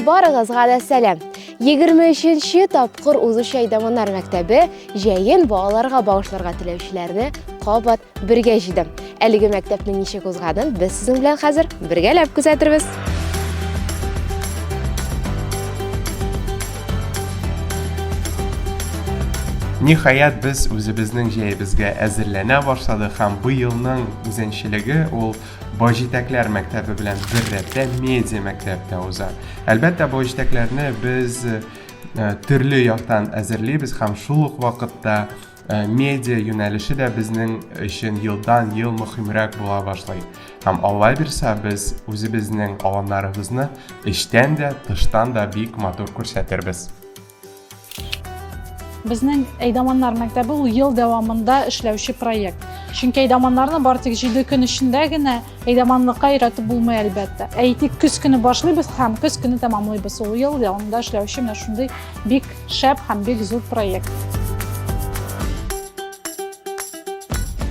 Барыгызга да сәлам! 23 тапкыр узучы Әйдаманнар мәктәбе җәен балаларга багышларга теләүчеләрне кабат бергә җыйды. Әлеге мәктәпнең ничек узганын без сезнең белән хәзер бергәләп күзәтербез. Ниһаять, без үзебезнең җәебезгә әзерләнә башладык һәм быелның үзенчәлеге ул Баҗитәкләр мәктәбе белән бер рәттә медиа мәктәп тә уза. Әлбәттә, баҗитәкләрне без э, төрле яктан әзерлибез һәм шул ук вакытта э, медиа юнәлеше дә безнең өчен елдан ел мөһимрәк була башлый. Һәм Алла бирсә, без үзебезнең аланнарыбызны эчтән дә, тыштан да бик матур күрсәтербез. Безнең Әйдаманнар мәктәбе ул ел дәвамында эшләүче проект. Чөнки әйдаманнарны бары тик 7 көн эчендә генә әйдаманлыкка өйрәтеп булмый әлбәттә. Әйтик, көз көне башлыйбыз һәм көз көне тәмамлыйбыз. Ул ел дәвамында эшләүче менә шундый бик шәп һәм бик зур проект.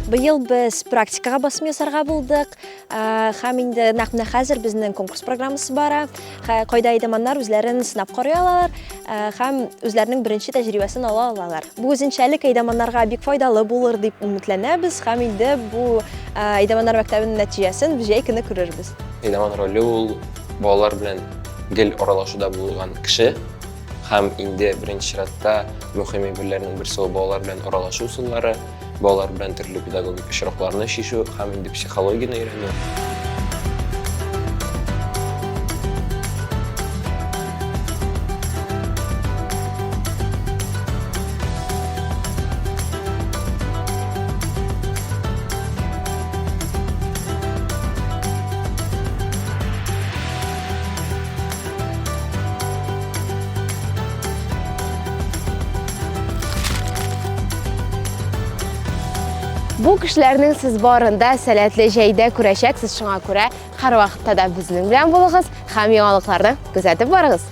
Быел без практикага басым ясарга булдык. Һәм инде нәкъ менә хәзер безнең конкурс программасы бара. Кайда әйдаманнар үзләрен сынап карый алалар һәм үзләренең беренче тәҗрибәсен ала алалар. Бу үзенчәлек әйдаманнарга бик файдалы булыр дип өметләнәбез һәм инде бу әйдаманнар мәктәбенең нәтиҗәсен без җәй көне күрербез. Әйдаман роле ул балалар белән гел аралашуда булган кеше һәм инде беренче чиратта мөһим әйберләрнең берсе ул балалар белән аралашу ысуллары. Балалар белән төрле педагогик очракларны чишү һәм инде психологияне өйрәнү. Бу кешеләрнең сез барында сәләтле җәйдә күрәчәксез, шуңа күрә һәрвакытта да безнең белән булыгыз һәм яңалыкларны күзәтеп барыгыз.